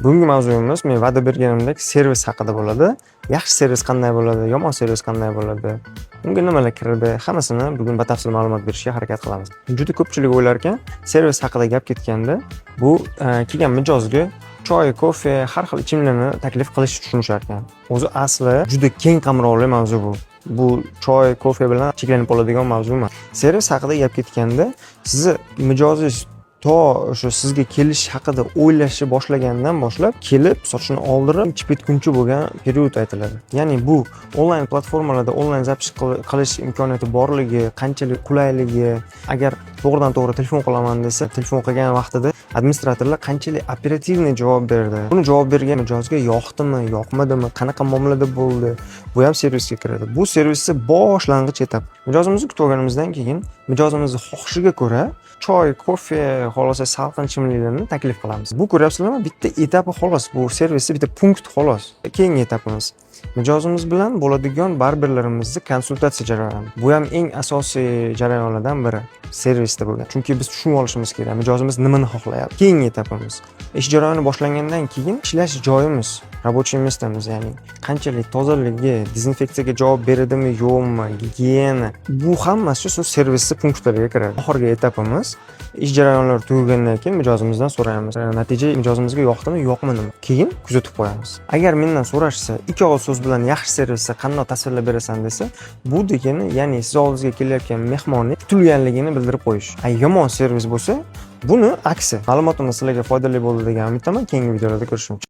Bugungi mavzuyimiz, men va'da berganimdek, servis haqida bo'ladi. Yaxshi servis qanday bo'ladi, yomon servis qanday bo'ladi, unga nimalar kiradi, hammasini bugun batafsil ma'lumot berishga harakat qilamiz. Juda ko'pchilik o'ylar ekan, servis haqida gap ketganda bu kelgan mijozga choy, kofe, har xil ichimliklarni taklif qilish tushunishar ekan. O'zi asli juda keng qamrovli mavzu bu. Bu choy, kofe bilan cheklanib qoladigan mavzu emas. Servis haqida gap ketganda, sizni mijozingiz to o'sha sizga kelish haqida o'ylashni boshlagandan boshlab kelib, sochini oldirib chiqib ketguncha bo'lgan период aytiladi. Ya'ni bu onlayn platformalarda onlayn запись qilish imkoniyati borligi, qanchalik qulayligi, agar to'g'ridan to'g'ri telefon qilaman desa, telefon qilgan vaqtida administratorlar qanchalik оперативный javob berdi. Buni javob bergan mijozga yoqdimi, yoqmadimi, qanaqa muomalada bo'ldi, bu ham servisga kiradi. Bu servisni boshlang'ich этап. Mijozimizni kutib olganimizdan keyin mijozimizni xohishiga ko'ra choy, kofe, xohlasa salqin ichimliklarni taklif qilamiz. Bu, ko'ryapsizlarmi, bitta этап i xolos, bu servisni bitta punkt xolos. Keyingi этап imiz mijozimiz bilan bo'ladigan barberlarimizni konsultatsiya jarayoni. Bu ham eng asosiy jarayonlardan biri servisda bo'lgan. Chunki biz tushunib olishimiz kerak, mijozimiz nimani xohlayapti. Keyingi этап imiz ish jarayoni boshlangandan keyin ishlash joyimiz, рабочий место miz, ya'ni qanchalik tozaligi, dezinfeksiyaga javob beradimi, yo'qmi, gigiyena. Bu hammasi shu servisni punktlariga kiradi. Oxirgi этап imiz ish jarayonlari tugagandan keyin mijozimizdan so'raymiz. Natija mijozimizga yoqdimi, yoqmadimi? Keyin kuzatib qo'yamiz. Agar mendan so'rashsa, ikki og'iz so'z bilan yaxshi servisni qandoq tasvirlab berasan desa, bu degani, ya'ni siz oldingizga kelayotgan mehmonni kutilganligini bildirib qo'yish. A yomon servis bo'lsa, buni aksi. Ma'lumotimiz sizlarga foydali bo'ldi degan umiddaman. Keyingi videolarda ko'rishguncha.